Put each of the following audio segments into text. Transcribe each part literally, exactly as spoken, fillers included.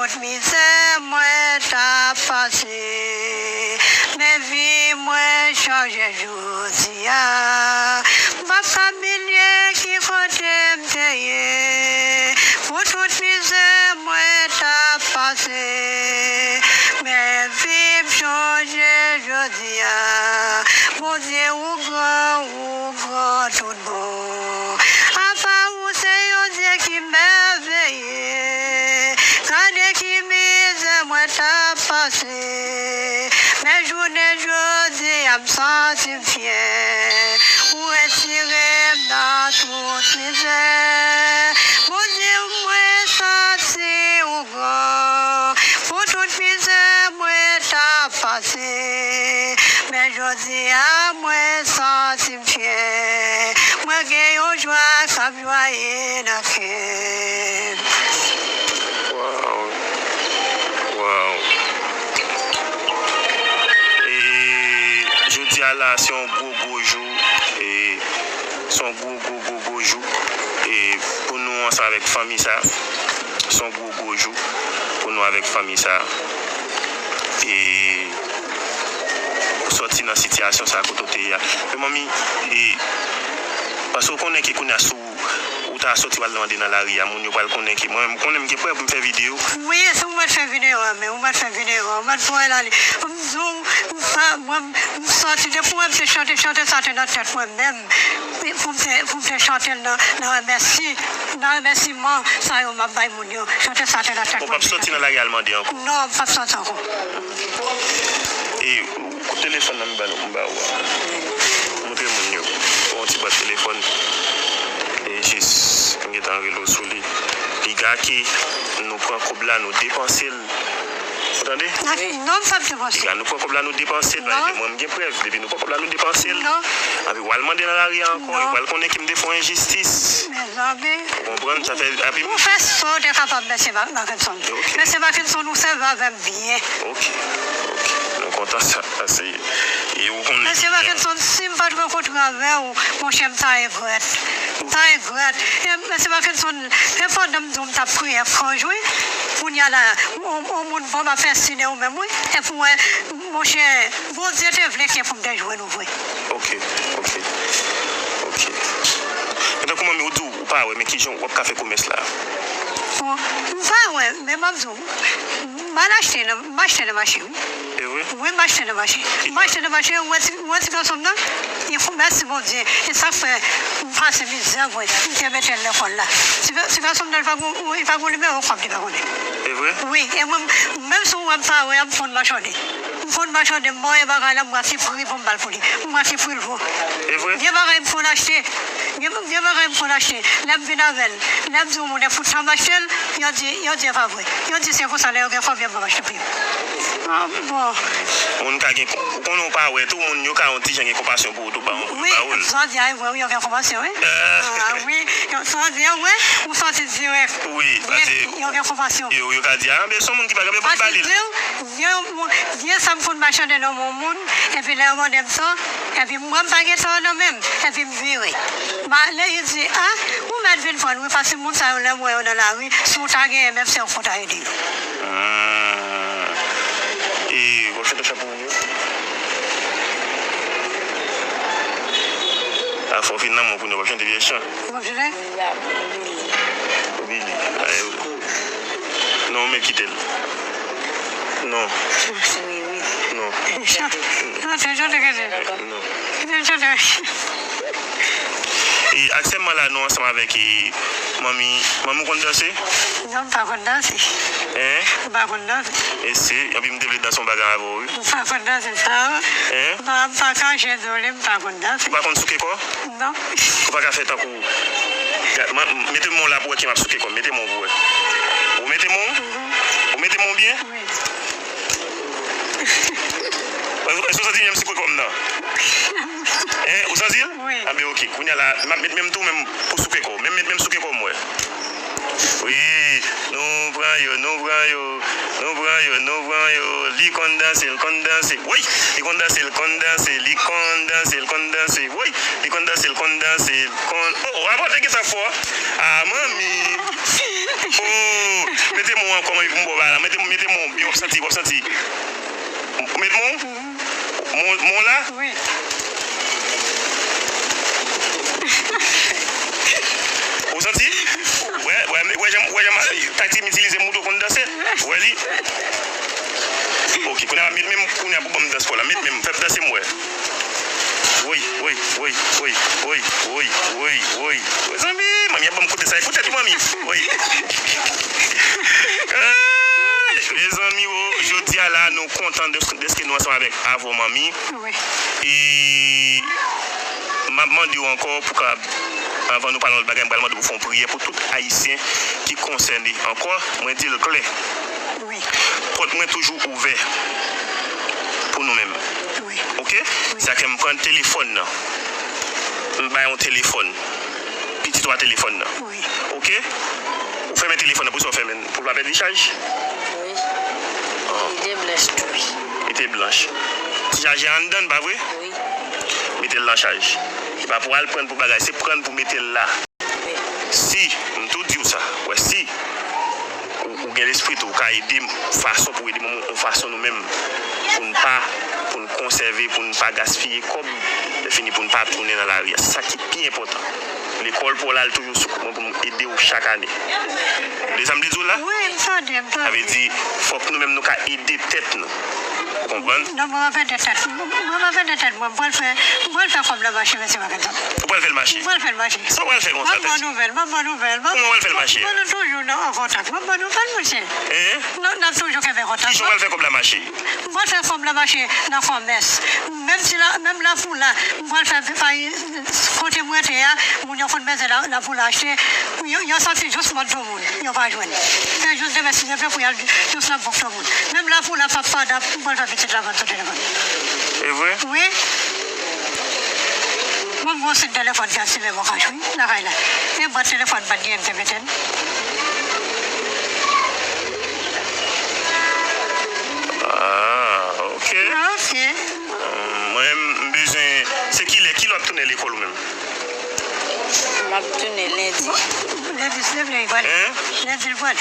Mizè mwen t ap pase, men vi mwen chanje jodi a. M p ap ka milye ki kote m te ye, pou tout mizè mwen t ap pase, men vi m chanje jodi a. Bondye, ou gran, ou gran tout bon. Apa ou se yon Dye ki mèveye. Gade ki mizè mwen t ap pase. Men jounen jodi a m santi m fyè. Ou retire m nan tout mizè. Bondye, mwen santi ou gran. Pou tout mizè mwen t ap pase. Men jodi a mwen santi m fyè. Mwen gen yon jwa k ap jwaye nan kè m. Waw. Waw. E jodi a la, se yon gwo, gwo jou. E se yon gwo, gwo, gwo, gwo jou. E pou nou ansanm avèk fanmi sa, se yon gwo, gwo jou pou nou avèk fanmi sa. E sòti nan sitiyasyon sa kote w te ye a. Men manmi, e, paske w konnen ke kounye a sou ou ta sòti w al mande nan lari a, moun yo pral konnen ke mwen menm, konnen m gen prèv pou m fè videyo. Wi, e se ou mèt fè videyo a, men ou mèt fè videyo a, ou mèt voye l ale. M di w, m pa, mwen, m sòti depi w wè m te chante, chante sa te nan tèt mwen menm. Pou m te, pou m te chante l nan, nan remèsi, nan remèsiman sa yo m ap bay moun yo. Chante sa te nan tèt mwen. Ou p ap sòti nan lari al mande ankò? Non, m p ap sòti ankò. E kout telefòn nan m ba nou, m ba ou a. Montre moun yo. Ou yon ti bwat telefòn. E jis, m gentan rele w sou li. Piga ke nou pran kòb la, nou depanse l. Ou tande? Non, m p ap depanse. Piga nou pran kòb la, nou depanse l. Paske mwen, m gen prèv. Depi nou pran kòb la, nou depanse l. Non. Epi w al mande nan lari a ankò, yo pral konnen ke m te fè yon enjistis. Mezanmi. Ou konprann? Sa fè, epi ou fè sa w te kapab, mesye Mackenson. Ok. Mesye Mackenson, ou sèvi avè m byen. Ok. Ok. Nou kontan sa, pase. E ou konnen. Mesye Mackenson, si m pa t rankontre avè w, monchè, m ta regrèt. M ta regrèt. E, mesye Mackenson, e pandan m di w m t ap kriye franj, wi. Kounye a la, on, on moun ban m ap fè sine ou menm, wi. Epi w wè, monchè, Bondye te vle ke pou m te jwenn ou vre. Ok, ok, ok. Men tankou manmi, ou di w pa wè, men kijan w ap ka fè komès la? Bon, m pa wè, men m ap di w, m al achte nan, m achte nan mache, wi. E vre? Wi, m achte nan mache. M achte nan mache, ou wè ti, ou wè ti gason m nan? Li fou, mèsi Bondye. E sa k fè m pase mizè, vre. M te mete l lekòl la. Ti, ti gason m nan, li pa gon, li pa gon nimewo kòb, li pa konnen. E vre? Wi, e mwen, menm si ou wè m pa wè, m konn machande. M konn machande, m mòye bagay la, m wè ki pri pou m ba l pou li. M wè ki pri l vo. E vre? Gen bagay m konn achte. Gen, gen bagay m konn achte. Lè m vin avè l, lè m di yon moun, e pou sa m achte l, yo di, yo di e pa vre. Yo di se konsa, lè yo gen kòb, yo ban m achte pou yo. Ah, bon. Moun ka gen, ou konnen w pa wè tou, moun yo ka yon ti jan gen konpasyon pou ou tou, pa yon pri pa ou. Wi, sa w di a, wi, yo gen konpasyon, wi. Ah, wi, sa w di a, wi, ou santi dirèk. Wi, dirèk, yo gen konpasyon. Yo, yo ka di, ah, men se yon moun ki pa gen pou l ba li l. Gen, gen sa m konn machande nan men yon moun, epi lè yo mande m sa, epi mwen m pa gen tan nan men m, epi m vire. M ale, li di, ah, ou mèt vin pran l, wi, paske moun sa yo, lè m wè yo nan lari, si w ta genyen menm se ou k pou ta ede yo. Hmm. E w ap chante chan pou moun yo? A fò w fin nan mwen kounye a, w ap chante vye chan. Ou ap chante? Ou Billy. Ay, non, men kite l. Non. Non. Chante, chante, chante. Non. Chante, chante. E aktyèlman la, nou ansanm avèk, e, manmi. Manmi, ou konn danse? Non, m pa konn danse. Hein? M pa konn danse. E si, epi m te vle danse yon bagay avè w, wi. M pa konn danse sa, wi. Hein? M pa, m pa ka jwe, dole, m pa konn danse. Ou pa konn souke kò? Non. Ou pa ka fè tankou, gad, man, mete men w la pou w wè ke m ap souke kò m. Mete men w pou w wè. Ou mete men w? Mhm. Ou mete men w byen? Wi. Èske w santi m souke kò m nan? Hein, ou santi l? Wi. A ben, ok. Kounye a la, m ap met men m tou, men pou souke kò w. Men met men m souke kò m, wè. Wi, nou pran yo, nou pran yo, nou pran yo, nou pran yo. Li konn danse, l konn danse. Woy! Li konn danse, l konn danse, li konn danse, l konn danse. Woy! Li konn danse, l konn danse, l konn, oh, Pòte gentan fò. Ah, manmi. Oh, mete men w ankò, manmi, pou m ba w bagay la. Mete, mete men w byen, w ap santi, w ap santi. Mete men w. Men w, men w la. Wi. Ou santi? Wè, wè, wè, jan, wè, jan, taktik m itilize, m montre w konn danse. Wè li. Ok, kounye a, met men m, kounye a pou ban m dans pou la. Met men m, fè m danse, m wè. Woy, woy, woy, woy, woy, woy, woy, woy, woy. Mezanmi, manmi ap ban m kout tèt sa, kout tèt wi, manmi. Woy. Ay, mezanmi, oh, jodi a la, nou kontan dèske, dèske nou ansanm avèk avè w, manmi. Wi. E m ap mande w ankò pou ka, anvan nou pale yon lòt bagay, m pral mande w pou fè yon priyè pou tout Ayisyen ki konsène ankò. Mwen di l klè. Wi. Pòt mwen toujou ouvè pou nou menm. Wi. Ok? Wi. Sa fè m pran telefòn nan. M bay yon telefòn. Pitit ou a telefòn nan. Wi. Ok? Ou fèmen telefòn nan pou sa w fèmen l, pou l pa pèdi chaj? Wi. Li te blanch tou, wi. Li te blanch. Ti chajè anndan, pa vre? Wi. Mete l nan chaj. Se pa pou al pran l pou bagay, se pran l pou mete l la. Si, m tou di w sa, wè, si ou, ou gen lespri tou, ou ka ede m fason pou ede m, yon fason nou menm, pou n pa, pou n konsève, pou n pa gaspiye kòb, lè fini pou n pa tounen nan lari a. Se sa ki pi enpòtan. Lekòl pou w la, l toujou sou kont mwen pou m ede w chak ane. Ou tande sa m te di w la? Wi, m tande, m tande. Sa vle di, fòk nou menm nou ka ede tèt nou. Ou konprann? Non, mwen pa pèdi tèt mwen. Mwen pa pèdi tèt mwen. Mwen pral fè, mwen pral fè kòb la mache, mesye Mackenson. Ou pral fè l mache? Mwen pral fè l mache. Sa w pral fè konsa, tèt? Mwen ban nouvèl, mwen ban nouvèl. Kòman w pral fè l mache? Mwen toujou nan, an kontak. Mwen ban nouvèl, mesye. Hein? N ap, n ap toujou kenbe kontak. Kijan w pral fè kòb la mache? Mwen pral fè kòb la mache nan kòmès. Menm si la, menm Lafoula, mwen pral fè, fè, kote mwen te a, moun yo konn bezwen la, Lafoula achte. Yo, yo sòti jis Mòn Tomoun, yo pa jwenn. Se jis demen si Dye vle pou y al jis nan Bòk Tomoun. Menm Lafoula, papa, mwen pral fè pitit la vann sou telefòn. E vre? Wi. Mwen, mwen se telefòn ki asime mwen kach, wi, lakay la. E bwat telefòn pa t genyen, m te mete l. Ah, ok. Ah, ok. Mwen, m bezwen, se kilè, kilè w ap tounen lekòl ou menm? M ap tounen lendi. Lendi, se lè l pral. Hein? Lendi l pral.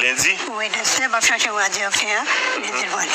Lendi? Wi, lendi, m ap chache wè direktè a. Lendi l pral.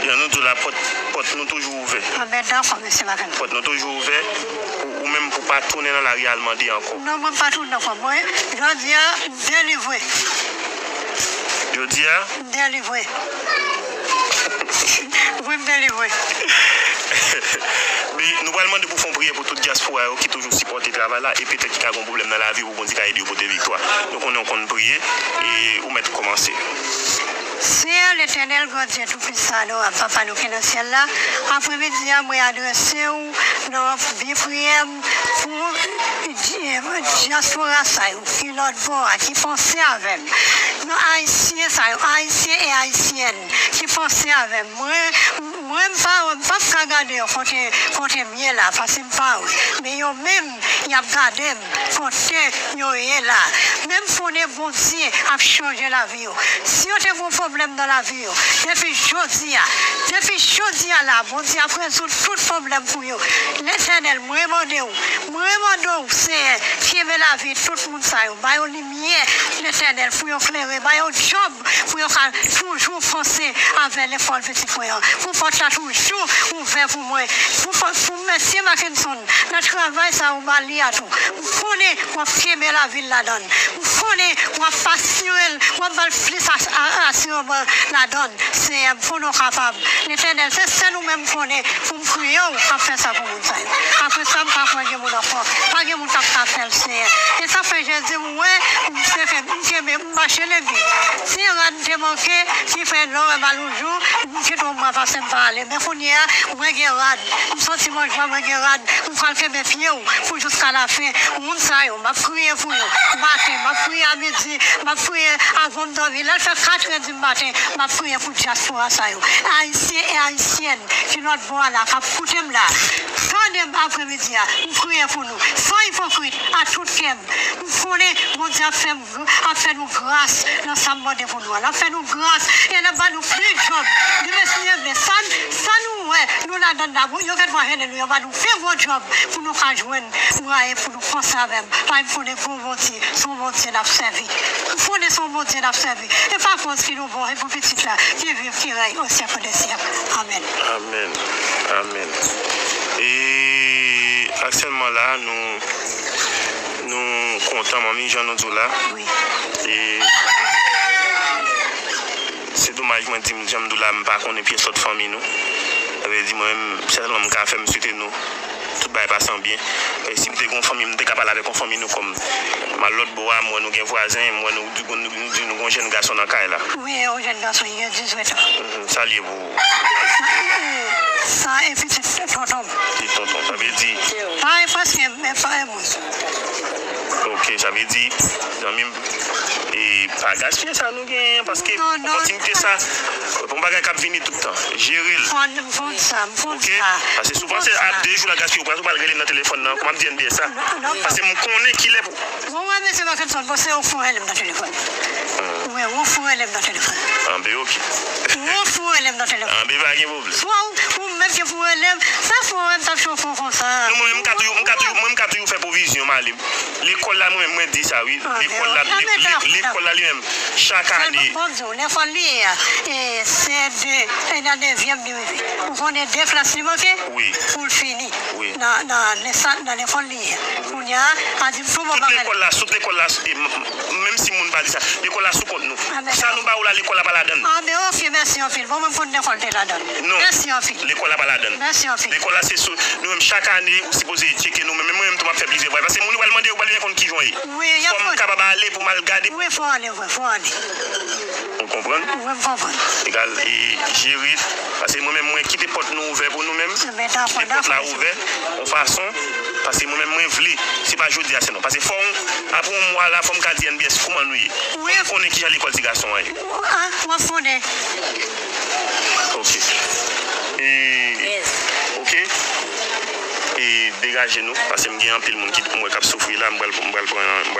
Jan nou di w la, pòt, pòt nou toujou ouvè. Anben, dakò, mesye Mackenson. Pòt nou toujou ouvè. Ou, ou menm pou pa tounen nan lari al mande ankò. Non, mwen pa tounen ankò. Mwen, jodi a, m delivre. Jodi a? M delivre. Wi, m delivre. Men nou pral mande pou fè yon priyè pou tout dyaspora yo ki toujou sipòte travay la e petèt ki ka gen yon pwoblèm nan lavi pou Bondye ka ede yo pote viktwa. Nou konnen w konn priye e ou mèt kòmanse. Seyè Letènèl, Granndye Toupisan, adorab Papa nou ki nan syèl la, aprèmidi a, mwen adrese w nan bi priyè m pou dyaspora sa yo ki lòt bò a, ki panse avè m. Nan Ayisyen sa yo, Ayisyen e Ayisyèn ki panse avè m. Mwen, mwen m pa wè, m p ap ka gade yo kote, kote m ye la, paske m pa wè. Men yo menm, y ap gade m kote yo ye la. Men m konnen Bondye ap chanje lavi yo. Si yo te gen yon pwoblèm nan lavi yo, depi jodi a, depi jodi a la, Bondye ap rezoud tout pwoblèm pou yo. Letènèl, mwen mande w, mwen mande w, Seyè, kenbe lavi tout moun sa yo, ba yo limyè, Letènèl, pou yo klere, ba yo djòb, pou yo ka toujou panse avè lekòl pitit mwen an, pou pòt la toujou ouvè pou mwen, pou, pou mesye Mackenson, nan travay sa ou ba li a tou. M konnen w ap kenbe lavi l ladan l. M konnen w ap asire l, w ap ba l plis as-, a-, asireman ladan l. Seyè, m konnen w kapab. Letènèl, se sèl ou menm m konnen pou m priye w k ap fè sa pou moun sa yo. Apre sa, m pa kwè gen moun ankò. Pa gen moun k ap ka fè l, Seyè. E sa fè Jezi, m wè, m kenbe, m kenbe, m mache legliz. Si rad te manke, ki fè lè w wè m al yon jou, m kite w mwen pase m pa ale. Men kounye a, mwen gen rad. M soti manje, mwen gen rad. M pral kenbe pye w pou jiska lafen. Moun sa yo, m ap priye pou yo. Maten, m ap priye a midi, m ap priye avan m dòmi. Lè l fè katrè di maten, m ap priye pou dyaspora sa yo. Ayisyen e Ayisyèn ki lòt bò a la, k ap koute m la. Tande m aprèmidi a, m priye pou nou. San ipokrit, ak tout kè m. M konnen Bondye ap fè m ap fè nou gras nan sa m mande pou nou an. L ap fè nou gras e l ap ba nou plis djòb. Demen si Dye vle, sa n, Sa nou wè, nou ladann la, yo ret wè, alelouya, yo ba nou ven bon djòb pou nou ka jwenn mwayen pou nou panse avè m. Paske m konnen gon Bondye, se yon Bondye n ap sèvi. M konnen se yon Bondye n ap sèvi. E pa kòz ki nou bon, e pou pitit la, ki viv, ki rèy o syèk dè syèk. Amèn. Amèn. Amèn. E aktyèlman la, nou, nou kontan, manmi, jan nou di w la. Wi. E Se domaj, mwen di m, jan m di w la, m pa konnen pyès lòt fanmi nou. Sa vle di, mwen menm, sèl sa m ka fè, m swete nou tout bagay pase an byen. E si m te gen yon fanmi, m te ka pale avèk yon fanmi nou kòm m al lòt bò a, m wè nou gen vwazen, m wè nou, nou, nou, nou di nou gen yon jèn gason nan kay la. Wi, yon jèn gason, li gen dizuit an. Mhm, sa l ye pou ou? Sa, e, sa, e pitit tonton m. Pitit tonton, sa vle di? Pa e frè m, men pa e moun. Ok, sa vle di, zanmi m, e pa gaspiye sa nou genyen, paske Non, non, opòtinite sa, se pa sa, se yon bagay k ap vini tout tan. Jere l. Fò n, m konn sa, m konn Ok? sa. Paske si w M konn panse sa. ap de jou la gaspiye, ou pral, ou pral rele m nan telefòn nan, kòman m di N B S sa? Non, non, non. Paske m konnen kilè pou Bon, mwen, mesye Mackenson, bon, se ou k foure rele m nan telefòn. Wi, ou foure rele m nan telefòn. Anben, ok. Ou foure rele m nan telefòn. Anben, pa gen pwoblèm. Swa ou, ou menm ki foure rele m, sa foure m t ap chofe w konsa. Non, mwen, m ka toujou, m ka toujou, mwen, m ka toujou fè pwovizyon, m ale. Lekòl la, mwen, mwen di sa, wi. Ah, Lekòl la, men, le- men, le- men, lekòl la li menm, chak Men ane. bon, bon, di w, lekòl li ye a, e, se de, e nan nevyèm li rive. Ou konnen de klas li manke? Wi. Pou l fini. Wi. Nan, nan, nan sa, nan lekòl li ye a. Kounye a, a di m tou bon Tout bagay. lekòl la, tout lekòl la, e, m- m- menm si moun pa di sa, lekòl la sou kont nou. Ah, men Sa sa. nou ba ou la, lekòl la pa ladann. Ah, men ok, mèsi anpil. Bon, mwen, m konn lekòl te ladann. Non. Mèsi anpil. Lekòl la pa ladann. Mèsi anpil. Lekòl la se sou, nou menm chak ane, ou sipoze tcheke nou menm. Men mwen menm tou, m ap fè plizyè vwayaj. Paske moun yo pral mande, yo pral vin konn ki jan w ye. Wi, y ap Fò m konn. kapab ale pou m al gade. Wi, fò w ale, wi, fò w ale. Ou konprann? Wi, m konprann. Egal, e, jere. Paske mwen menm, mwen kite pòt nou ouvè pou nou menm. Men dakò, Kite pòt la dakò. ouvè, yon fason. Paske mwen menm, mwen vle. Se pa jodi a, se non. Paske fò w, apre yon mwa la, fò m ka di N B S, kòman nou ye? Wi. Fò m konnen ki jan lekòl ti gason an ye. Ah, w ap konnen. Ok. E, Yes. ok. E degaje nou, paske m gen anpil moun ki m wè k ap soufri la, m pral, m pral pran, m pral